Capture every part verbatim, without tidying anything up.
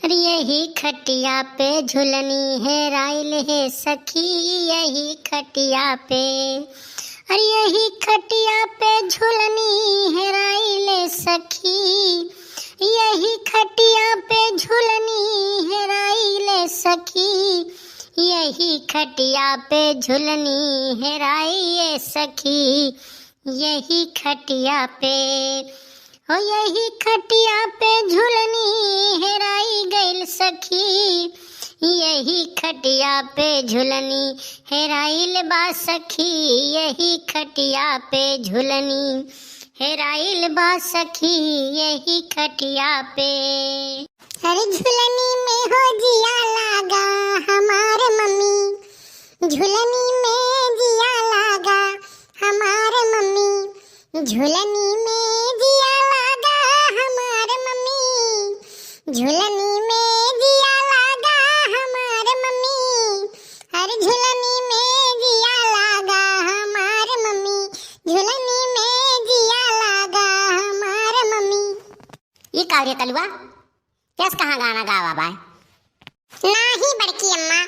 अरे यही खटिया पे झुलनी हेराइल हे सखी, यही खटिया पे। अरे यही खटिया पे झुलनी हेराइल सखी, यही खटिया पे झुलनी हेराइल सखी, यही खटिया पे झुलनी हेराइल सखी, यही खटिया पे। हो यही खटिया पे झुलनी हेराई गइल सखी, यही खटिया पे झुलनी हेराइल बा सखी, यही खटिया पे झुलनी हेराइल बा सखी, यही खटिया पे। अरे झुलनी में हो जिया लागा हमार मम्मी, झुलनी में जिया लागा हमार मम्मी, झुलनी में जिया लागा हमार मम्मी, झुलनी में जिया लागा हमार मम्मी, अरे झुलनी में जिया लागा हमार मम्मी, झुलनी में जिया लागा हमार मम्मी। ई का रे कलुआ, केस कहाँ गाना गावा बाय? नाही बड़की अम्मा,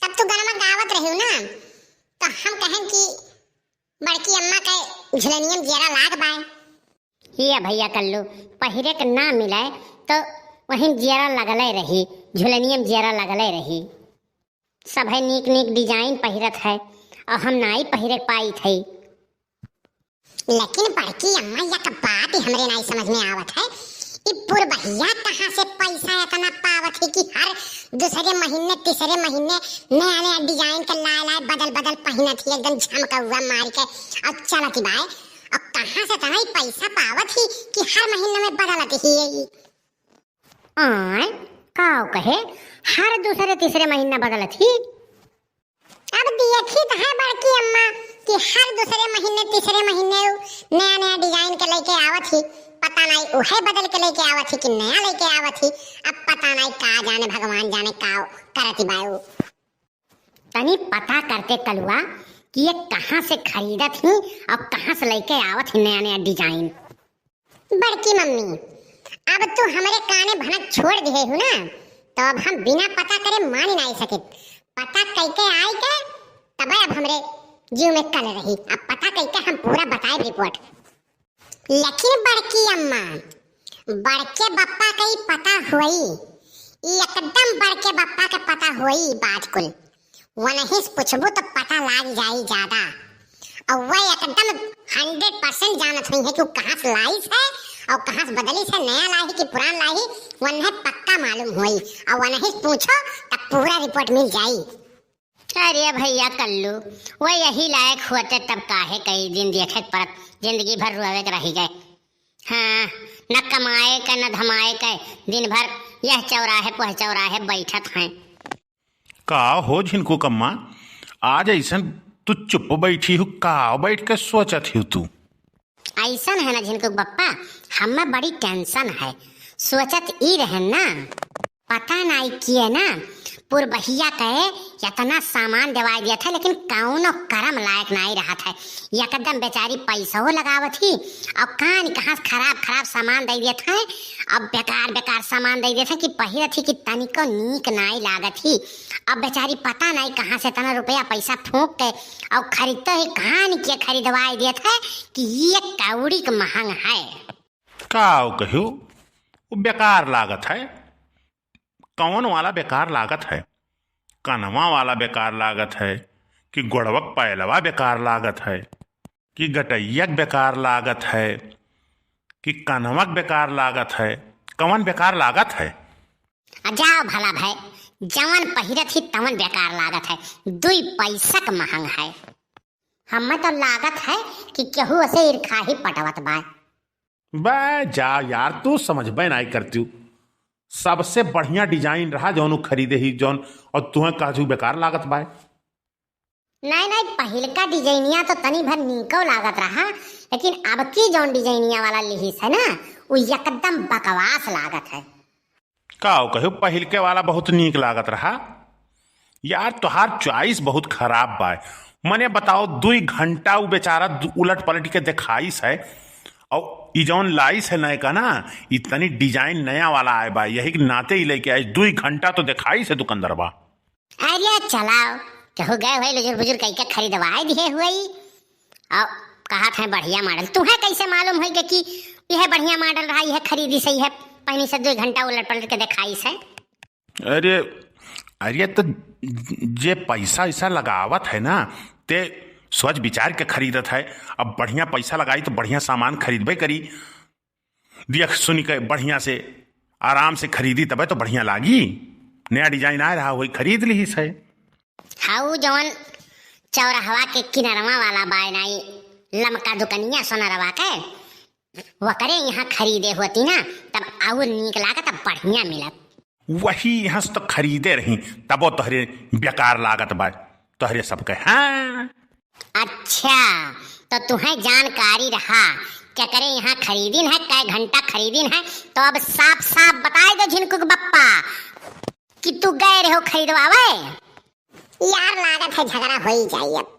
तब तू गाना गावत रही ना, तो हम कहें कि बड़की अम्मा के झुलनियम जियरा लाग बाय। ये भैया कल्लू, पहिरे के ना मिले तो वहीं जियरा लगले रही, झुलनियम जियरा लगले रही। सभे नीक नीक design पहिरत है और हम नाई पहिरे के पाइत है। लेकिन बड़की अम्मा, एक बात ही हमरे नाई समझ में आवत है, ई पुरबहिया कहाँ से पैसा इतना पावत है कि हर दूसरे महीने, तीसरे महीने नया नया design के लाए लाए बदल बदल पहिनत ही, एकदम झमकौआ मार के और चलत ही बाय। और कहाँ से इतना ही पैसा पावत ही कि हर महीने में बदलत ही? आय, काव कहे, हर दूसरे तीसरे महीना बदलत ही? अब देखी तो है बड़की अम्मा कि हर दूसरे महीने, तीसरे महीने उ नया नया design के लेके आवत ही। पता नहीं उहे बदल के लेके आवत ही कि नया लेके आवत ही। अब पता नहीं का जाने, भगवान जाने का करत ही बाय उ। तनी पता करते कलुआ कि ये कहाँ से खरीदत ही और कहाँ से लेके आवत ही नया नया design। बड़की मम्मी, अब तू हमरे काने भनक छोड़ दिहे हु ना, तो अब हम बिना पता करे मानी नाई सकित। पता कइके आइके तबे अब हमरे जीव में कल रही। अब पता कइके हम पूरा बताएब report। लेकिन बड़की अम्मा, बड़के बप्पा के ई पता होई, ई एकदम बड़के बप्पा के पता होई ई बात कुल। वनही से पूछबू तो पता लाग जाई ज्यादा। और वह एकदम hundred percent जानत हुई है कि वो कहाँ से लाइस है और कहाँ से बदलिस है, नया लाही कि पुरान लाही, वन्हे पक्का मालूम होई। और वनही से पूछो तब पूरा report मिल जाई। अरे भैया कल्लू, वो यही लायक होते तब काहे कई दिन देखे के परत, जिंदगी भर रोवे के रही गए। हाँ, न कमाए के न धमाए के, दिन भर यह चौराहे पर वह चौराहे बैठत हैं। का हो झिनकू कम्मा, आज ऐसन तू चुप बैठी हु, का बैठ के सोचत हु तू? ऐसन है ना झिनकू बप्पा, हमें बड़ी tension है। सोचत ई रहन ना, पता नाई किए ना, पुरबहिया के इतना सामान देवाई दिया था, लेकिन कौनो करम लायक नाई रहत है। एकदम बेचारी पैसो लगावत ही और कान कहाँ से खराब खराब सामान दे दिया था, अब बेकार बेकार सामान दे दिया था कि पहिरत ही कि तनिको नीक नाई लागत ही। अब बेचारी पता नाई कहाँ से इतना रुपया पैसा फूंक के और खरीदते ही कान के खरीदवाई दिया था कि ये कौड़ी के महंग है। का कहियो, वो बेकार लागत है। कौन वाला बेकार लागत है? कनवा वाला बेकार लागत है कि गोड़वक पैलवा बेकार लागत है कि गटैयक बेकार लागत है कि कनवक बेकार लागत है? कौन बेकार लागत है? आ जाओ भला भाई, जवन पहिरत ही तवन बेकार लागत है, दुई पैसा के महंग है। हमें तो लागत है कि केहू असे ईरखा ही पटवत बाय। बे जा यार, तू समझबे नाई करती हूँ। सबसे बढ़िया design रहा जौन उ खरीदे ही जौन, और तुहें कहा बेकार लागत बाय। नहीं नहीं, पहिलका डिजाइनिया तो तनी भर नीको लागत रहा, लेकिन अब की जौन डिजाइनिया वाला लिहिस है ना, उ एकदम बकवास लागत है। का हो कहो, पहिलके वाला बहुत नीक लागत रहा। यार, तोहार choice बहुत खराब बा। मने बताओ, दुई घंटा उ बेचारा दु-, उलट पलट के देखाइस है, और ई जौन लाइस है नयका ना, ई तनी design नया वाला आए बा, यही के नाते ही लेके आइस। दुई घंटा तो देखाइस है दुकानदारवा। अरे चलाओ, केहू गए होई लुजुर बुजुर कई के खरीदवाए दिहे होई। और कहत है बढ़िया model, तुहे कैसे मालूम होई कि यह बढ़िया model रहा, यह खरीदी सही है, पहनी से दुई घंटा उलट पलट के देखाइस है। अरे, अरे, तो जे पैसा ऐसा लगावत है ना, ते सोच विचार के खरीदत है। अब बढ़िया पैसा लगाई तो बढ़िया सामान खरीदबे करी। देख सुनी के बढ़िया से, आराम से खरीदी, तबे तो बढ़िया लागी। नया design आए रहा, वही खरीद लिहिस है। हाउ जवन चौराहवा के किनरवा वाला बाय नाई, लमका दुकनिया सोनरवा के, वकरे यहाँ खरीदे होती ना, तब और नीक लागत, तब बढ़िया मिलत। वही यहाँ से तो खरीदे रही, तबो तोहरे बेकार लागत बा, तोहरे सबके। हाँ। अच्छा, तो तुहे जानकारी रहा, केकरे यहाँ खरीदिन है, कै घंटा खरीदिन है, तो अब साफ साफ बताए दो झिनकुक बप्पा कि तू गए रहो खरीदवावे। यार, लागत है झगड़ा हो ही जाई अब।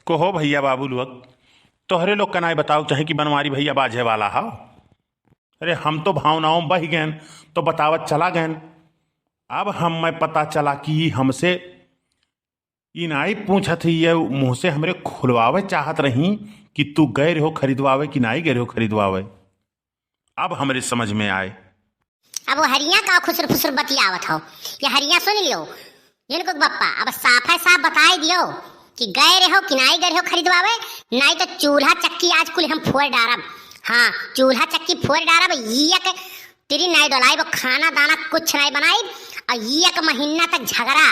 कहो भैया बाबू लोग, तोहरे लोग का नाई बताओ चाहे कि बनवारी भैया बाजे वाला हा। अरे, हम तो भावनाओं में बह गएन, तो बतावत चला गएन। अब हमें पता चला कि हमसे ई नाई पूछत ही, ये मुँह से हमरे खुलवावे चाहत रही कि तू गए रहो खरीदवावे कि नाई गए रहो खरीदवावे। अब हमरे समझ में आए। अब वो हरिया का खुसर फुसर बतियावत हो, ये हरिया सुन लियो, इनको बप्पा अब साफे साफ बताए दियो कि गए रहो कि नाई गए रहो खरीदवावे, नाई तो चूल्हा चक्की आज कुल हम फोड़ डारब। हाँ, चूल्हा चक्की फोड़ डारब, ये के तेरी नाई डोलाई, वो खाना दाना कुछ नाई बनाई, और एक महीना तक झगड़ा,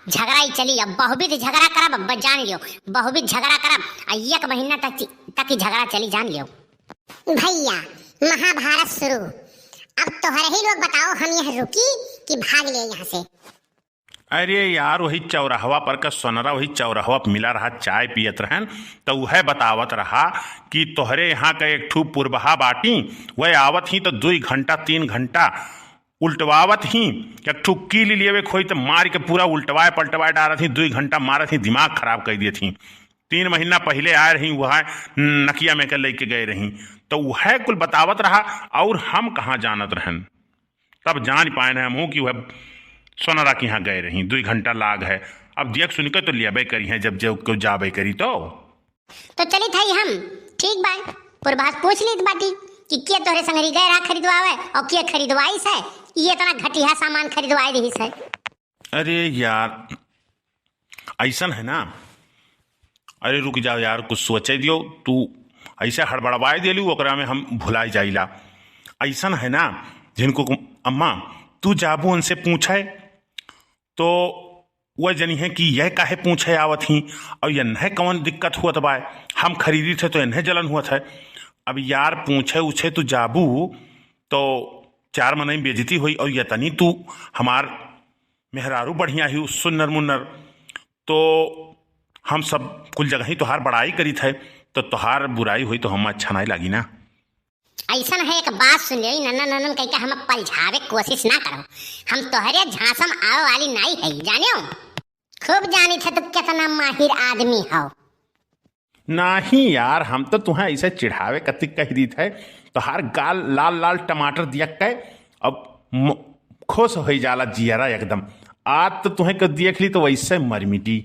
झगड़ा ही चली। अब बहुबिध झगड़ा करब, अब जान लियो, बहुबिध झगड़ा करब, और एक महीना तक, तक ही झगड़ा चली, जान लियो। भैया, महाभारत शुरू। अब तोहरे ही लोग बताओ, हम यहाँ रुकी कि भाग लिए यहाँ से? अरे यार, वही चौराहवा पर का सोनरा, वही चौराहवा पर मिला रहा, चाय पियत रहन, तो वह बतावत रहा कि तोहरे यहाँ का एक ठू पुरबहा बाटी, वह आवत ही तो दुई घंटा, तीन घंटा उल्टवावत ही, एक ठू कीली लेवे खोई तो मार के पूरा उल्टवाए पलटवाए डारत ही, दुई घंटा मारत ही, दिमाग खराब कर दियत ही। तीन महीना पहिले आए रही, वह नकिया में के लेके गए रही, तो वह कुल बतावत रहा, और हम कहाँ जानत रहन। तब जान पाए न हमहूँ कि वह सोनरा के यहाँ गए रही, दुई घंटा लाग है। अब देख सुन के तो लियाबे करी है, जब जो क्यों जाबे करी तो। तो चली थाई हम, ठीक बा, पुरभास पूछ लीत बाटी कि के तोहरे संगरी गए रहा खरीदवावे और के खरीदवाइस है, ये इतना घटिया सामान खरीदवाए रहीस है। अरे यार, ऐसन है ना, अरे रुक जाओ यार, कुछ सोचे दियो, तू ऐसे हड़बड़वाए देलू, ओकरा में हम भुलाई जाइला। ऐसन है ना, जिनको को-, अम्मा, तू जाबू उनसे पूछे, तो वह जनी है कि यह काहे पूछे आवत ही, और यह नहीं कौन दिक्कत हुआ बाय, हम खरीदी थे तो इन्हें जलन हुआ था। अब यार पूछे उछे तू जाबू, तो चार मनई बेइज्जती हुई, और यतनी तू हमार मेहरारू बढ़िया ही, सुन्नर मुन्नर, तो हम सब कुल जगह ही तोहार बड़ाई करी थे, तो तोहार बुराई हुई तो हम अच्छा नहीं लागी ना। ऐसन है एक बात सुन ले, नन्ना नन्नन कह के हम पलझावे कोशिश ना करो। हम तोहरे झांसा में आवे वाली नहीं है, जानियो। खूब जानी थे तू कितना माहिर आदमी हो। नहीं यार, हम तो तुहें ऐसे चिढ़ावे कतिक कह दी थे, तोहार गाल लाल लाल टमाटर दिया के अब म-, खुश हो जाला जियरा एकदम। आज तो तुहें के देख ली तो वैसे मर मिटी।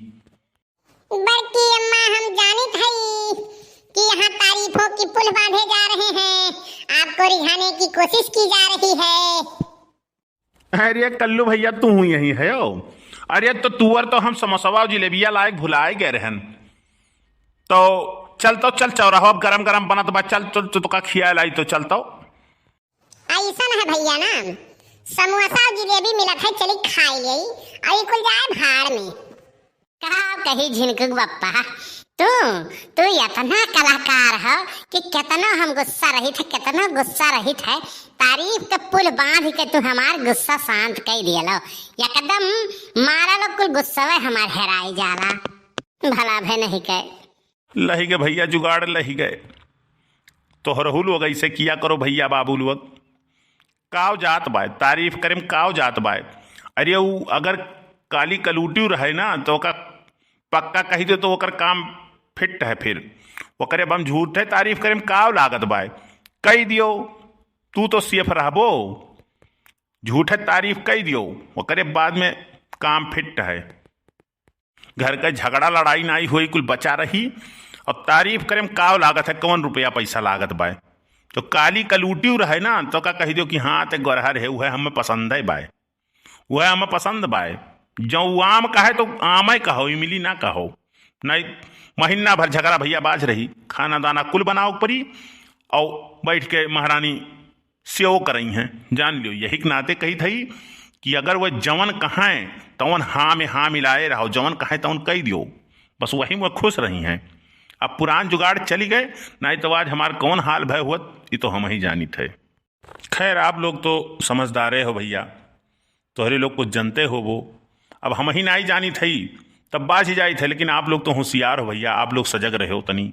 बड़की अम्मा, हम जानित हई कि यहाँ तारीफों की पुल बांधे जा रहे हैं, आपको रिझाने की कोशिश की जा रही है। अरे कल्लू भैया, तू हूँ यही है हो? अरे तो तुअर तो हम समोसवा और जिलेबिया लायक भुलाए गए रहन। तो चल, तो चल चौराहो, अब गरम गरम बनत बा, चल तो, तो, तो का खिया लाई, तो चल तो। ऐसन है भैया ना, समोसा और जिलेबी मिलत है, चली खाई ले, और ये कुल जाए भाड़ में। का कही झिनकुक बप्पा, तू, तू इतना कलाकार हो कि केतनो हम गुस्सा रहित है, केतनो गुस्सा रहित है, तारीफ के पुल बांध के तू हमार गुस्सा शांत कर दियलो। एकदम मारा लोग कुल गुस्सा हमार हेराई जाला। भला भे नहीं के। लही गए भैया जुगाड़, लही गए। तोहरहू लोग ऐसे किया करो भैया बाबू लोग। काव जात बाय, तारीफ करे में काव जात बाय। अरे उ अगर काली कलूटी रहे ना तो ओका पक्का कही दे तो ओकर काम फिट है। फिर ओकरे बम झूठे तारीफ करे में काव लागत बाय? कई दियो, तू तो सेफ रहबो। झूठे तारीफ कई दियो, ओकरे बाद में काम फिट है। घर का झगड़ा लड़ाई नाई होई, कुल बचा रही। अब तारीफ करे में काव लागत है, कौन रुपया पैसा लागत बाय? तो काली कलूटी रहे ना, तो का कह दियो कि हाँ, ते गोरहर है, वह हमें पसंद है बाय, वह हमें पसंद बाय। जो उ आम कहे तो आमे कहो, इमली ना कहो। नहीं, महीना भर झगड़ा भैया बाज रही, खाना दाना कुल बनाओ परी, और बैठ के महारानी सेव करई हैं। जान लियो, यही के नाते कही थई कि अगर वह जवन कहें तवन हाँ में हाँ मिलाए रहो, जवन कहें तवन कही दियो, बस वही में खुश रही हैं। अब पुरान जुगाड़ चली गए, नहीं तो आज हमार कौन हाल भय हुअत, ये तो हम ही जानित है। खैर, आप लोग तो समझदारे हो भैया, तोहरे लोग कुछ जनते हो वो। अब हम ही नाई जानित हई, तब बाज ही जाइत है, लेकिन आप लोग तो होशियार हो भैया, आप लोग सजग रहे हो तनी।